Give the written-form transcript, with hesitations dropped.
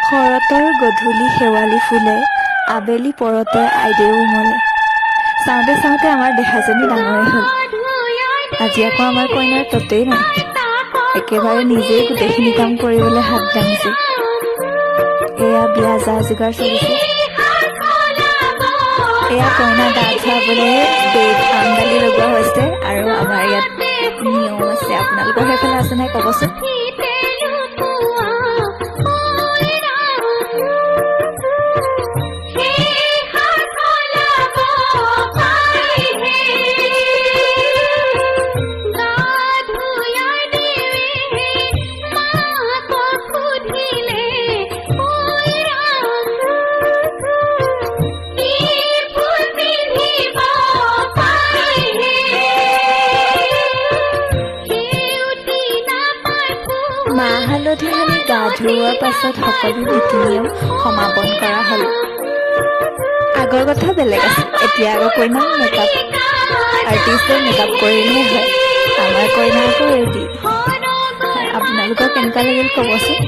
শৰতৰ গধূলি শেৱালি ফুলে, আবেলি পৰতে আইদেউ উমলে। চাওঁতে চাওঁতে আমাৰ দেহাজনী ডাঙৰে হ'ল। আজি আকৌ আমাৰ কইনাৰ ততেই নাই, একেবাৰে নিজেই গোটেইখিনি কাম কৰিবলৈ হাত দাঙিছে। এয়া বিয়া যা যোগাৰ চলিছে। এয়া কইনা গা ধুৱাবলৈ বেদ আমদালি লগোৱা হৈছে। আৰু আমাৰ ইয়াত নিয়ম আছে, আপোনালোকৰ সেইফালে আছে নাই ক'বচোন। মাহ হালধি সানি গা ধুওৱাৰ পাছত সকলো নীতি নিয়ম সমাপন কৰা হ'ল। আগৰ কথা বেলেগ আছিল। এতিয়া আকৌ কইনাক মেকআপ আৰ্টিষ্টে মেকআপ কৰিলেহে হয়। আমাৰ কইনা আকৌ ৰেডি। আপোনালোকৰ কেনেকুৱা লাগিল ক'বচোন।